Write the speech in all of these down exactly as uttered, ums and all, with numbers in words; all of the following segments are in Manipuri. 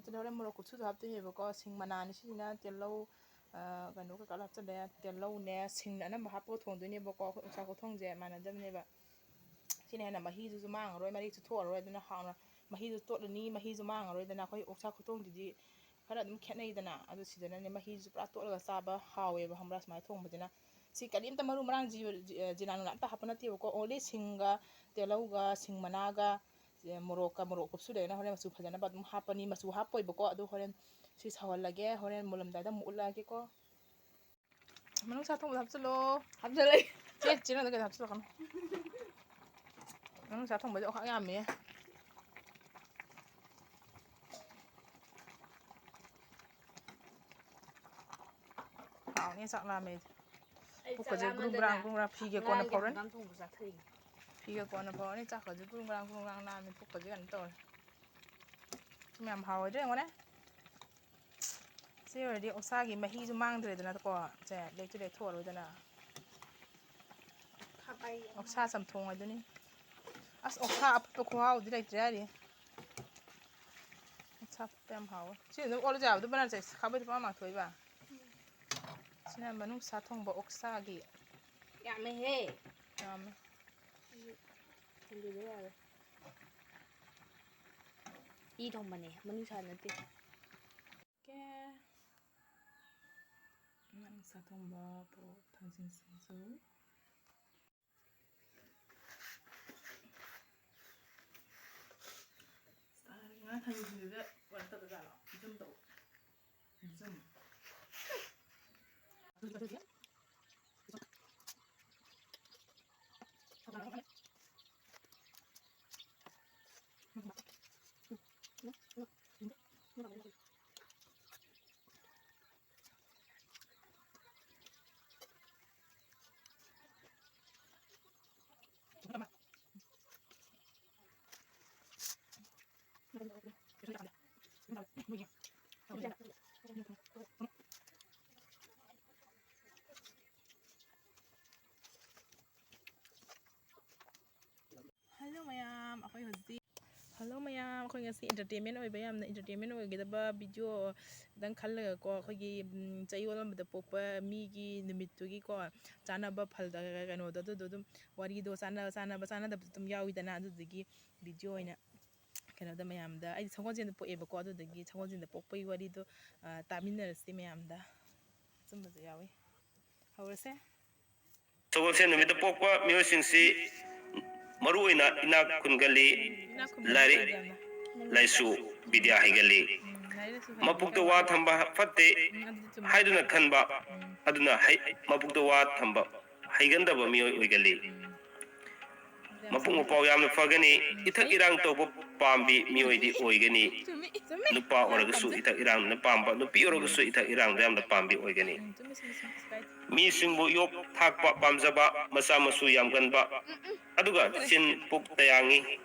ꯑꯗꯣ ꯍꯣꯔꯦꯟ ꯃꯣꯔꯣꯛ ꯀꯨꯞꯁꯨꯗꯣ ꯍꯥꯞꯇꯣꯏꯅꯦꯕꯀꯣ꯫ ꯁꯤꯡ ꯃꯅꯥꯅꯤ ꯁꯤꯁꯤꯅ, ꯇꯤꯜꯍꯧ, ꯑ, ꯀꯩꯅꯣ ꯀꯩꯀꯥ ꯂꯣꯏ ꯍꯥꯞꯆꯜꯂꯦ꯫ ꯇꯤꯜꯍꯧꯅꯦ, ꯁꯤꯡꯅ ꯑꯅꯝꯕ ꯍꯥꯞꯄꯒ ꯊꯣꯡꯗꯣꯏꯅꯦꯕꯀꯣ꯫ ꯑꯩꯈꯣꯏ ꯑꯣꯛꯁꯥ ꯈꯨꯊꯣꯡꯁꯦ ꯃꯥꯟꯅꯗꯕꯅꯦꯕ꯫ ꯁꯤꯅ ꯍꯦꯟꯅ ꯃꯍꯤꯗꯨꯁꯨ ꯃꯥꯡꯉꯔꯣꯏ, ꯃꯔꯤꯁꯨ ꯊꯣꯛꯑꯔꯣꯏ꯫ ꯑꯗꯨꯅ ꯍꯥꯎꯅ ꯃꯍꯤꯁꯨ ꯇꯣꯠꯂꯅꯤ, ꯃꯍꯤꯁꯨ ꯃꯥꯡꯉꯔꯣꯏꯗꯅ꯫ ꯑꯩꯈꯣꯏ ꯑꯣꯛꯁꯥ ꯈꯨꯊꯣꯡꯁꯤꯗꯤ ꯈꯔ ꯑꯗꯨꯝ ꯈꯦꯠꯅꯩꯗꯅ꯫ ꯑꯗꯨ ꯁꯤꯗꯅꯅꯦ ꯃꯍꯤꯁꯨ ꯄꯨꯔꯥ ꯇꯣꯠꯂꯒ ꯆꯥꯕ ꯍꯥꯎꯋꯦꯕ, ꯈꯪꯕ꯭ꯔꯥ, ꯁꯨꯃꯥꯏꯅ ꯊꯣꯡꯕꯁꯤꯅ꯫ ꯁꯤ ꯀꯔꯤꯝꯇ ꯃꯔꯨ ꯃꯔꯥꯡ ꯖꯤ-, ꯖꯤ-, ꯖꯤꯔꯥ ꯅꯨꯡꯔꯥ ꯑꯝꯇ ꯍꯥꯞꯄ ꯅꯠꯇꯦꯕꯀꯣ꯫ Only ꯁꯤꯡꯒ, ꯇꯤꯜꯍꯧꯒ, ꯁꯤꯡ ꯃꯅꯥꯒ, ꯃꯣꯔꯣꯛꯀ, ꯃꯣꯔꯣꯛ ꯀꯨꯞꯁꯨꯗꯣꯏꯅ ꯍꯣꯔꯦꯟ ꯃꯆꯨ ꯐꯖꯅꯕ ꯑꯗꯨꯝ ꯍꯥꯞꯄꯅꯤ꯫ ꯃꯆꯨ ꯍꯥꯞꯄꯣꯏꯕꯀꯣ꯫ ꯑꯗꯨ ꯍꯣꯔꯦꯟ ꯁꯤ ꯁꯧꯍꯜꯂꯒꯦ, ꯍꯣꯔꯦꯟ ꯃꯨꯜꯂꯝꯗꯥꯏꯗ ꯑꯃꯨꯛ ꯎꯠꯂꯛꯑꯒꯦꯀꯣ꯫ ꯃꯅꯨꯡꯁꯥ ꯊꯣꯡꯕꯗ ꯍꯥꯞꯆꯤꯜꯂꯣ꯫ ꯍꯥꯞꯆꯤꯜꯂꯦ꯫ ꯆꯦ, ꯆꯦ, ꯅꯪꯗ ꯀꯩꯗ ꯍꯥꯞꯆꯤꯜꯂꯛꯀꯅꯣ꯫ ꯃꯅꯨꯡꯁꯥ ꯊꯣꯡꯕꯗꯤ ꯑꯣꯈꯥꯛ ꯌꯥꯝꯃꯦ꯫ ꯍꯥꯎꯅꯤ, ꯆꯥꯛ ꯂꯥꯝꯃꯦ ꯑꯩꯗꯤ꯫ ꯑꯩ ꯄꯨꯛꯀꯁꯦ ꯆꯥꯛ ꯒ꯭ꯔꯨꯝ ꯂꯥꯝꯃꯟꯗꯅ ꯒ꯭ꯔꯥꯡ ꯒ꯭ꯔꯨꯝ ꯒ꯭ꯔꯥꯡ ꯐꯤꯒ ꯀꯣꯟꯅ ꯉꯔꯥꯡꯒꯤ ꯐꯧꯔꯅꯤ꯫ ꯍꯪꯒꯥꯝ ꯊꯣꯡꯕ ꯆꯥꯊꯣꯛꯏꯅꯦ꯫ ꯐꯤꯒ ꯀꯣꯟꯅ ꯐꯧꯔꯅꯤ, ꯆꯥꯛꯀꯁꯦ ꯒ꯭ꯔꯨꯝ ꯒ꯭ꯔꯥꯡ ꯒ꯭ꯔꯨꯝ ꯒ꯭ꯔꯥꯡ ꯂꯥꯝꯃꯦ, ꯄꯨꯛꯀꯁꯦ ꯀꯩꯅꯣ ꯇꯧꯔꯦ꯫ ꯁꯤ ꯃꯌꯥꯝ ꯍꯥꯎꯔꯣꯏꯗ꯭ꯔꯥ ꯌꯦꯡꯉꯨꯅꯦ꯫ ꯁꯤ ꯑꯣꯏꯔꯗꯤ ꯑꯣꯛꯁꯥꯒꯤ ꯃꯍꯤꯁꯨ ꯃꯥꯡꯗ꯭ꯔꯦꯗꯅꯀꯣ꯫ ꯁꯦ, ꯂꯦꯛꯁꯨ ꯂꯦꯛꯊꯣꯛꯑꯔꯣꯏꯗꯅ꯫ ꯈꯥꯕꯩ ꯑꯃ꯫ ꯑꯣꯛꯁꯥ ꯆꯝꯊꯣꯡ ꯍꯥꯏꯗꯨꯅꯤ꯫ ꯑꯁ, ꯑꯣꯛꯁꯥ ꯑꯐꯨꯠꯄ ꯈꯨꯍꯥꯎꯗꯤ ꯂꯩꯇ꯭ꯔꯦ ꯍꯥꯏꯔꯤ꯫ ꯑꯣꯛꯁꯥ ꯑꯐꯨꯠꯄ ꯌꯥꯝ ꯍꯥꯎꯋꯦ꯫ ꯁꯤ ꯑꯗꯨꯝ ꯑꯣꯠꯂꯁꯨ ꯌꯥꯕꯗꯣ ꯕꯅꯥꯟꯁꯦ ꯈꯥꯕꯩꯗꯣ ꯄꯪꯃꯥꯡ ꯃꯥꯡꯊꯣꯛꯏꯕ꯫ ꯁꯤꯅ ꯃꯅꯨꯡꯁꯥ ꯊꯣꯡꯕ ꯑꯣꯛꯁꯥꯒꯤ꯫ ꯌꯥꯝꯃꯦꯍꯦ꯫ ꯌꯥꯝꯃꯦ꯫ ꯊꯝꯕꯤꯕ ꯌꯥꯔꯦ꯫ ꯏ ꯊꯣꯡꯕꯅꯦ, ꯃꯅꯨꯡꯁꯥ ꯅꯠꯇꯦ꯫ ꯀꯦ꯫ ꯃꯅꯨꯡꯁꯥ ꯊꯣꯡꯕ, ꯄꯣꯔꯣꯛ, ꯊꯥꯡꯖꯤꯡ ꯁꯤꯡꯖꯨ꯫ ꯉꯥ ꯊꯥꯡꯖꯤꯡꯁꯤꯗ ꯀꯩꯅꯣ ꯇꯧꯗꯖꯥꯠꯂꯣ? ꯖꯨꯝ ꯇꯧ꯫ ꯖꯨꯝ꯫ Hello ꯃꯌꯥꯝ, ꯑꯩꯈꯣꯏ ꯍꯧꯖꯤꯛ, hello ꯃꯌꯥꯝ, ꯉꯁꯤ entertainment ꯑꯣꯏꯕ, ꯌꯥꯝꯅ entertainment ꯑꯣꯏꯒꯗꯕ video ꯈꯤꯇꯪ ꯈꯜꯂꯒꯀꯣ, ꯑꯩꯈꯣꯏꯒꯤ, ꯎꯝ, ꯆꯌꯣꯜ ꯑꯃꯗ ꯄꯣꯛꯄ ꯃꯤꯒꯤ ꯅꯨꯃꯤꯠꯇꯨꯒꯤꯀꯣ, ꯆꯥꯅꯕ ꯐꯜꯗ ꯀꯩꯅꯣꯗꯣ, ꯑꯗꯨꯗꯣ ꯑꯗꯨꯝ ꯋꯥꯔꯤꯗꯣ ꯆꯥꯟꯅ-, ꯆꯥꯟꯅꯕ ꯆꯥꯟꯅꯗꯕꯁꯨ ꯑꯗꯨꯝ ꯌꯥꯎꯋꯤꯗꯅ, ꯑꯗꯨꯗꯨꯒꯤ video ꯑꯣꯏꯅ ꯀꯩꯅꯣꯗ ꯃꯌꯥꯝꯗ, ꯑꯩꯗꯤ ꯁꯒꯣꯜꯁꯦꯟꯗ ꯄꯣꯛꯑꯦꯕꯀꯣ, ꯑꯗꯨꯗꯒꯤ ꯁꯒꯣꯜꯁꯦꯟꯗ ꯄꯣꯛꯄꯒꯤ ꯋꯥꯔꯤꯗꯣ, ꯑ, ꯇꯥꯃꯤꯟꯅꯔꯁꯤ ꯃꯌꯥꯝꯗ꯫ ꯑꯆꯨꯝꯕꯁꯨ ꯌꯥꯎꯋꯤ꯫ ꯍꯧꯔꯁꯦ꯫ ꯁꯒꯣꯜꯁꯦꯟ ꯅꯨꯃꯤꯠꯇ ꯄꯣꯛꯄ ꯃꯤꯑꯣꯏꯁꯤꯡꯁꯤ ꯃꯔꯨꯑꯣꯏꯅ ꯏꯅꯥꯛ ꯈꯨꯟꯒꯜꯂꯤ, ꯏꯅꯥꯛ ꯈꯨꯟꯕ ꯂꯥꯏꯔꯤꯛ ꯌꯥꯝꯅ꯫ ꯂꯥꯏꯁꯨ ꯕꯤꯗ꯭ꯌꯥ ꯍꯩꯒꯜꯂꯤ꯫ ꯎꯝ, ꯂꯥꯏꯔꯤꯛ ꯂꯥꯏꯁꯨ ꯍꯩꯕ ꯃꯄꯨꯛꯇ ꯋꯥ ꯊꯝꯕ ꯐꯠꯇꯦ ꯎꯝ, ꯑꯗꯨꯗꯤ ꯆꯨꯝꯃꯦ꯫ ꯍꯥꯏꯗꯨꯅ ꯈꯟꯕ, ꯎꯝ꯫ ꯑꯗꯨꯅ ꯍꯩ-, ꯃꯄꯨꯛꯇ ꯋꯥ ꯊꯝꯕ ꯍꯩꯒꯟꯗꯕ ꯃꯤꯑꯣꯏ ꯑꯣꯏꯒꯜꯂꯤ꯫ ꯎꯝ꯫ ꯃꯄꯨꯡ ꯃꯄꯥꯎ ꯌꯥꯝꯅ ꯐꯒꯅꯤ꯫ ꯏꯊꯛ ꯏꯔꯥꯡ ꯇꯧꯕ ꯄꯥꯝꯕꯤ ꯃꯤꯑꯣꯏꯗꯤ ꯑꯣꯏꯒꯅꯤ꯫ ꯆꯨꯝꯃꯤ, ꯆꯨꯝꯃꯤ꯫ ꯅꯨꯄꯥ ꯑꯣꯏꯔꯒꯁꯨ ꯏꯊꯛ ꯏꯔꯥꯡꯅ ꯄꯥꯝꯕ, ꯅꯨꯄꯤ ꯑꯣꯏꯔꯒꯁꯨ ꯏꯊꯛ ꯏꯔꯥꯡꯗ ꯌꯥꯝꯅ ꯄꯥꯝꯕꯤ ꯑꯣꯏꯒꯅꯤ꯫ ꯎꯝ, ꯆꯨꯝꯃꯤ, ꯆꯨꯝꯃꯤ, ꯆꯨꯝꯃꯤ, ꯀꯥꯏꯗꯦ꯫ ꯃꯤꯁꯤꯡꯕꯨ ꯌꯣꯛ ꯊꯥꯛꯄ ꯄꯥꯝꯖꯕ, ꯃꯆꯥ ꯃꯁꯨ ꯌꯥꯝꯒꯟꯕ, ꯎꯝ, ꯎꯝ꯫ ꯑꯗꯨꯒ ꯆꯤꯟ ꯄꯨꯛ ꯇꯌꯥꯡꯉꯤ,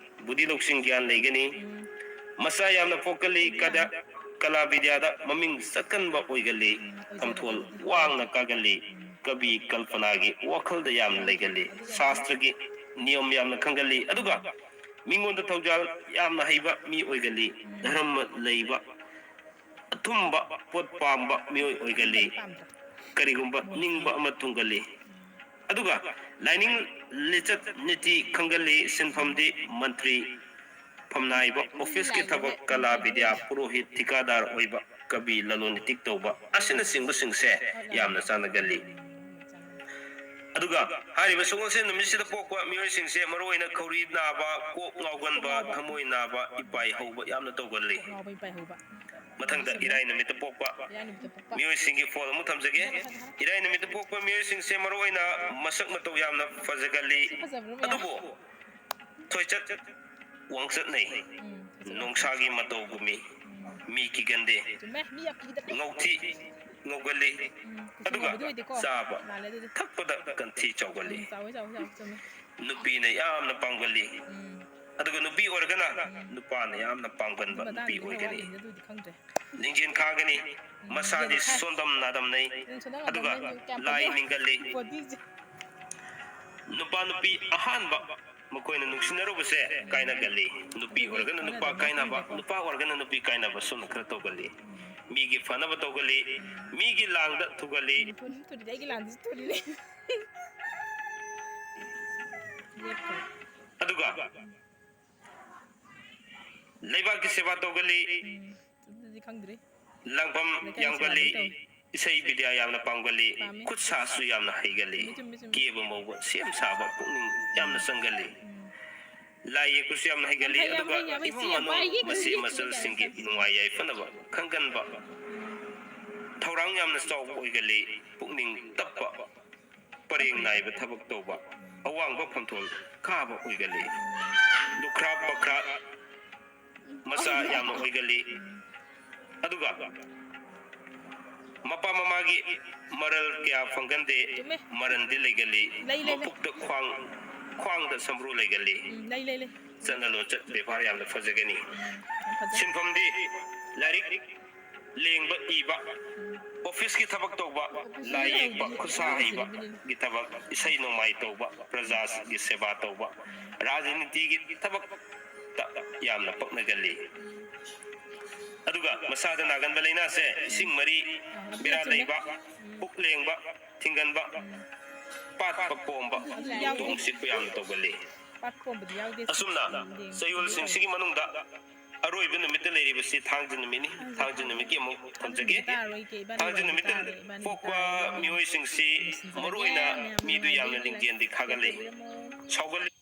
ꯕꯨꯙꯤ ꯂꯧꯁꯤꯡ ꯒ꯭ꯌꯥꯟ ꯂꯩꯒꯅꯤ꯫ ꯎꯝ꯫ ꯃꯆꯥ ꯌꯥꯝꯅ ꯄꯣꯛꯀꯜꯂꯤ, ꯀꯗ-, ꯀꯂꯥ ꯕꯤꯗ꯭ꯌꯥꯗ ꯃꯃꯤꯡ ꯆꯠꯀꯟꯕ ꯑꯣꯏꯒꯜꯂꯤ, ꯎꯝ, ꯑꯣꯏꯖꯔꯦ꯫ ꯇꯝꯊꯣꯜ ꯋꯥꯡꯅ ꯀꯥꯒꯜꯂꯤ, ꯎꯝ꯫ ꯀꯕꯤ ꯀꯜꯄꯅꯥꯒꯤ ꯋꯥꯈꯜꯗ ꯌꯥꯝꯅ ꯂꯩꯒꯜꯂꯤ, ꯁꯥꯁꯇ꯭ꯔꯒꯤ ꯅꯤꯌꯝ ꯌꯥꯝꯅ ꯈꯪꯒꯜꯂꯤ, ꯑꯗꯨꯒ ꯃꯤꯉꯣꯟꯗ ꯊꯧꯖꯥꯜ ꯌꯥꯝꯅ ꯍꯩꯕ ꯃꯤ ꯑꯣꯏꯒꯜꯂꯤ, ꯎꯝ꯫ ꯙꯔꯃ ꯂꯩꯕ, ꯑꯊꯨꯝꯕ ꯄꯣꯠ ꯄꯥꯝꯕ ꯃꯤꯑꯣꯏ ꯑꯣꯏꯒꯜꯂꯤ, ꯄꯥꯝꯗ꯭ꯔꯥ? ꯀꯔꯤꯒꯨꯝꯕ ꯅꯤꯡꯕ ꯑꯃ ꯊꯨꯡꯒꯜꯂꯤ, ꯑꯗꯨꯒ ꯂꯥꯏꯅꯤꯡ ꯂꯤꯆꯠ ꯅꯤꯇꯤ ꯈꯪꯒꯜꯂꯤ, ꯁꯤꯟꯐꯝꯗꯤ ꯃꯟꯇ꯭ꯔꯤ, ꯐꯝꯅꯥꯏꯕ ꯑꯣꯐꯤꯁꯀꯤ ꯊꯕꯛ, ꯀꯂꯥ ꯕꯤꯗ꯭ꯌꯥ, ꯄꯨꯔꯣꯍꯤꯠ, ꯊꯤꯀꯥꯗꯥꯔ ꯑꯣꯏꯕ, ꯀꯕꯤ, ꯂꯂꯣꯟ ꯏꯇꯤꯛ ꯇꯧꯕ ꯑꯁꯤꯅꯆꯤꯡꯕꯁꯤꯡꯁꯦ ꯌꯥꯝꯅ ꯆꯥꯟꯅꯒꯜꯂꯤ꯫ ꯑꯗꯨꯒ ꯍꯥꯏꯔꯤꯕ ꯁꯒꯣꯜꯁꯦꯟ ꯅꯨꯃꯤꯠꯁꯤꯗ ꯄꯣꯛꯄ ꯃꯤꯑꯣꯏꯁꯤꯡꯁꯦ ꯃꯔꯨꯑꯣꯏꯅ ꯈꯧꯔꯤ ꯅꯥꯕ, ꯀꯣꯛ ꯉꯥꯎꯒꯟꯕ, ꯊꯃꯣꯏ ꯅꯥꯕ, ꯏꯄꯥꯏ ꯍꯧꯕ ꯌꯥꯝꯅ ꯇꯧꯒꯜꯂꯤ꯫ ꯉꯥꯎꯕ, ꯏꯄꯥꯏ ꯍꯧꯕ꯫ ꯃꯊꯪꯗ ꯏꯔꯥꯏ ꯅꯨꯃꯤꯠꯇ ꯄꯣꯛꯄ ꯏꯔꯥꯏ ꯅꯨꯃꯤꯠꯇ ꯄꯣꯛꯄ꯫ ꯃꯤꯑꯣꯏꯁꯤꯡꯒꯤ ꯐꯣꯜ ꯑꯃꯨꯛ ꯊꯝꯖꯒꯦ꯫ ꯍꯥꯏꯔꯣ, ꯍꯥꯏꯔꯣ, ꯍꯥꯏꯔꯣ꯫ ꯏꯔꯥꯏ ꯅꯨꯃꯤꯠꯇ ꯄꯣꯛꯄ ꯃꯤꯑꯣꯏꯁꯤꯡꯁꯦ ꯃꯔꯨꯑꯣꯏꯅ ꯃꯁꯛ ꯃꯇꯧ ꯌꯥꯝꯅ ꯐꯖꯒꯜꯂꯤ꯫ ꯁꯤ ꯐꯖꯕ꯭ꯔꯣ ꯃꯌꯥꯝ? ꯑꯗꯨꯕꯨ ꯊꯣꯏꯆꯠ ꯋꯥꯡꯆꯠꯅꯩ꯫ ꯎꯝ, ꯐꯖꯕ꯫ ꯅꯣꯡꯁꯥꯒꯤ ꯃꯇꯧꯒꯨꯝꯃꯤ꯫ ꯎꯝ꯫ ꯃꯤ ꯀꯤꯒꯟꯗꯦ꯫ ꯆꯨꯝꯃꯦ, ꯃꯤ ꯌꯥꯝ ꯀꯤꯗꯕꯅꯦ꯫ ꯉꯧꯊꯤ ꯉꯧꯒꯜꯂꯤ꯫ ꯎꯝ, ꯀꯨꯆꯨ ꯑꯗꯨꯒ ꯉꯧꯕꯗꯤ ꯑꯣꯏꯗꯦꯀꯣ꯫ ꯆꯥꯕ ꯃꯥꯜꯂꯦ ꯑꯗꯨꯗꯤ꯫ ꯊꯛꯄꯗ ꯀꯟꯊꯤ ꯆꯥꯎꯒꯜꯂꯤ꯫ ꯎꯝ, ꯆꯥꯎꯋꯦ, ꯆꯥꯎꯋꯦ, ꯆꯥꯎꯋꯦ, ꯆꯨꯝꯃꯦ꯫ ꯅꯨꯄꯤꯅ ꯌꯥꯝꯅ ꯄꯥꯝꯒꯜꯂꯤ꯫ ꯎꯝ꯫ ꯑꯗꯨꯒ ꯅꯨꯄꯤ ꯑꯣꯏꯔꯒꯅ ꯎꯝ꯫ ꯅꯨꯄꯥꯅ ꯌꯥꯝꯅ ꯄꯥꯝꯒꯟꯕ ꯑꯗꯨ ꯅꯨꯄꯤ ꯃꯇꯥꯡꯗꯨꯗꯤ ꯈꯔ ꯑꯣꯏꯒꯅꯤ꯫ ꯋꯥꯠꯂꯤꯅꯦ, ꯑꯗꯨꯗꯤ ꯈꯪꯗ꯭ꯔꯦ꯫ ꯂꯤꯡꯖꯦꯜ ꯈꯥꯒꯅꯤ꯫ ꯎꯝ, ꯃꯁꯥꯗꯤ ꯂꯤꯡꯖꯦꯜ ꯈꯥꯏ-, ꯁꯣꯟꯗꯝ ꯅꯥꯗꯝꯅꯩ꯫ ꯎꯝ, ꯁꯣꯟꯗꯝ ꯑꯗꯨꯒ ꯅꯥꯗꯝꯅꯩ, ꯌꯥꯝ ꯂꯥꯏ ꯐꯖꯩ꯫ ꯅꯤꯡꯒꯜꯂꯤ꯫ ꯕꯣꯗꯤꯁꯦ꯫ ꯅꯨꯄꯥ ꯅꯨꯄꯤ ꯑꯍꯥꯟꯕ ꯃꯈꯣꯏꯅ ꯅꯨꯡꯁꯤꯅꯔꯨꯕꯁꯦ ꯀꯥꯏꯅꯒꯜꯂꯤ꯫ ꯅꯨꯄꯤ ꯑꯣꯏꯔꯒꯅ ꯅꯨꯄꯥ ꯀꯥꯏꯅꯕ, ꯅꯨꯄꯥ ꯑꯣꯏꯔꯒꯅ ꯅꯨꯄꯤ ꯀꯥꯏꯅꯕ, ꯁꯨꯝꯅ ꯈꯔ ꯇꯧꯒꯜꯂꯤ꯫ ꯃꯤꯒꯤ ꯐꯅꯕ ꯇꯧꯒꯜꯂꯤ, ꯃꯤꯒꯤ ꯂꯥꯡꯗ ꯊꯨꯒꯜꯂꯤ꯫ ꯃꯅꯤꯄꯨꯔꯗꯤ ꯊꯨꯔꯤꯗꯤ ꯑꯩꯒꯤ ꯂꯥꯡꯗꯁꯨ ꯊꯨꯔꯤꯅꯦ꯫ ꯂꯦꯞꯈ꯭ꯔꯦ꯫ ꯑꯗꯨꯒ ꯂꯩꯕꯥꯛꯀꯤ ꯁꯦꯕꯥ ꯇꯧꯒꯜꯂꯤ, ꯎꯝ, ꯑꯗꯨꯗꯤ ꯈꯪꯗ꯭ꯔꯤ꯫ ꯂꯥꯡꯐꯝ ꯂꯩꯀꯥꯏꯒꯤ ꯌꯥꯝꯒꯜꯂꯤ, ꯁꯦꯕꯥꯗꯤ ꯇꯧꯏ꯫ ꯏꯁꯩ ꯕꯤꯗ꯭ꯌꯥ ꯌꯥꯝꯅ ꯄꯥꯝꯒꯜꯂꯤ, ꯄꯥꯝꯃꯤ꯫ ꯈꯨꯠ ꯁꯥꯁꯨ ꯌꯥꯝꯅ ꯍꯩꯒꯜꯂꯤ, ꯆꯨꯝꯃꯤ, ꯆꯨꯝꯃꯤ, ꯆꯨꯝꯃꯤ꯫ ꯀꯦꯕ ꯃꯧꯕ, ꯁꯦꯝ ꯁꯥꯕ ꯄꯨꯛꯅꯤꯡ ꯌꯥꯝꯅ ꯆꯪꯒꯜꯂꯤ꯫ ꯎꯝ꯫ ꯂꯥꯏ ꯌꯦꯛꯄꯁꯨ ꯌꯥꯝꯅ ꯍꯩꯒꯜꯂꯤ, ꯌꯥꯝ ꯐꯩ, ꯌꯥꯝ ꯑꯗꯨꯒ ꯐꯩ, ꯌꯥꯝ ꯐꯩ, ꯏꯃꯨꯡ ꯁꯤ ꯌꯥꯝ ꯃꯅꯨꯡ ꯄꯥꯏꯒꯦ, ꯃꯆꯦ ꯀꯨꯏꯒꯦ, ꯃꯆꯜꯁꯤꯡꯒꯤ ꯀꯨꯏꯒꯦ꯫ ꯅꯨꯡꯉꯥꯏ ꯌꯥꯏꯐꯅꯕ ꯈꯪꯒꯟꯕ, ꯊꯧꯔꯥꯡ ꯌꯥꯝꯅ ꯆꯥꯎꯕ ꯑꯣꯏꯒꯜꯂꯤ, ꯄꯨꯛꯅꯤꯡ ꯇꯞꯄ, ꯄꯔꯦꯡ ꯅꯥꯏꯕ ꯊꯕꯛ ꯇꯧꯕ, ꯑꯋꯥꯡꯕ ꯐꯝꯊꯣꯟ ꯀꯥꯕ ꯑꯣꯏꯒꯜꯂꯤ꯫ ꯂꯨꯈ꯭ꯔꯥ ꯄꯈ꯭ꯔꯥ ꯃꯆꯥ ꯌꯥꯝꯅ ꯑꯣꯏꯒꯜꯂꯤ꯫ ꯑꯗꯨꯒ ꯃꯄꯥ ꯃꯃꯥꯒꯤ ꯃꯔꯜ ꯀꯌꯥ ꯐꯪꯒꯟꯗꯦ, ꯆꯨꯝꯃꯦ꯫ ꯃꯔꯟꯗꯤ ꯂꯩꯒꯜꯂꯤ꯫ ꯂꯩ, ꯂꯩ, ꯂꯩ꯫ ꯃꯄꯨꯛꯇ ꯈ꯭ꯋꯥꯡ, ꯈ꯭ꯋꯥꯡꯗ ꯁꯝꯕ꯭ꯔꯨ ꯂꯩꯒꯜꯂꯤ꯫ ꯎꯝ, ꯂꯩ, ꯂꯩ, ꯂꯩ꯫ ꯆꯠꯅ ꯂꯣꯟꯆꯠ ꯕꯦꯕꯥꯔ ꯌꯥꯝꯅ ꯐꯖꯒꯅꯤ꯫ ꯌꯥꯝ ꯐꯖꯩ꯫ ꯁꯤꯟꯐꯝꯗꯤ ꯂꯥꯏꯔꯤꯛ ꯂꯦꯡꯕ ꯏꯕ, ꯎꯝ꯫ ꯑꯣꯐꯤꯁꯀꯤ ꯊꯕꯛ ꯇꯧꯕ, ꯑꯣꯐꯤꯁꯀꯤ ꯂꯥꯏ ꯌꯦꯛꯄ, ꯊꯕꯛ ꯈꯨꯠꯁꯥ ꯍꯩꯕꯒꯤ ꯊꯕꯛ, ꯏꯁꯩ ꯅꯣꯡꯃꯥꯏ ꯇꯧꯕ, ꯄ꯭ꯔꯖꯥꯒꯤ ꯁꯦꯕꯥ ꯇꯧꯕ, ꯔꯥꯖꯅꯤꯇꯤꯒꯤ ꯊꯕꯛꯇ ꯌꯥꯝꯅ ꯄꯛꯅꯒꯜꯂꯤ꯫ ꯑꯗꯨꯒ ꯃꯁꯥꯗ ꯅꯥꯒꯟꯕ ꯂꯥꯏꯅꯥꯁꯦ ꯏꯁꯤꯡ ꯃꯔꯤ, ꯕꯦꯔꯥ ꯂꯩꯕ, ꯄꯨꯛ ꯂꯦꯡꯕ, ꯊꯤꯡꯒꯟꯕ, ꯄꯥꯠꯄ ꯄꯣꯝꯕ, ꯅꯥꯇꯣꯡ ꯆꯤꯛꯄ ꯌꯥꯝꯅ ꯇꯧꯒꯜꯂꯤ꯫ ꯄꯥꯠ ꯄꯣꯝꯕꯗꯤ ꯌꯥꯎꯗꯦ꯫ ꯑꯁꯨꯝꯅ ꯆꯌꯣꯜꯁꯤꯡꯁꯤꯒꯤ ꯃꯅꯨꯡꯗ ꯑꯔꯣꯏꯕ ꯅꯨꯃꯤꯠꯇ ꯂꯩꯔꯤꯕꯁꯤ ꯊꯥꯡꯖ ꯅꯨꯃꯤꯠꯅꯤ꯫ ꯊꯥꯡꯖ ꯅꯨꯃꯤꯠꯀꯤ ꯑꯃꯨꯛ ꯊꯝꯖꯒꯦ꯫ ꯊꯥꯡꯖ ꯅꯨꯃꯤꯠꯇ ꯄꯣꯛꯄ ꯃꯤꯑꯣꯏꯁꯤꯡꯁꯤ ꯃꯔꯨꯑꯣꯏꯅ ꯃꯤꯗꯨ ꯌꯥꯝꯅ ꯂꯤꯡꯖꯦꯜꯗꯤ ꯈꯥꯒꯜꯂꯤ, ꯁꯥꯎꯒꯜꯂꯤ꯫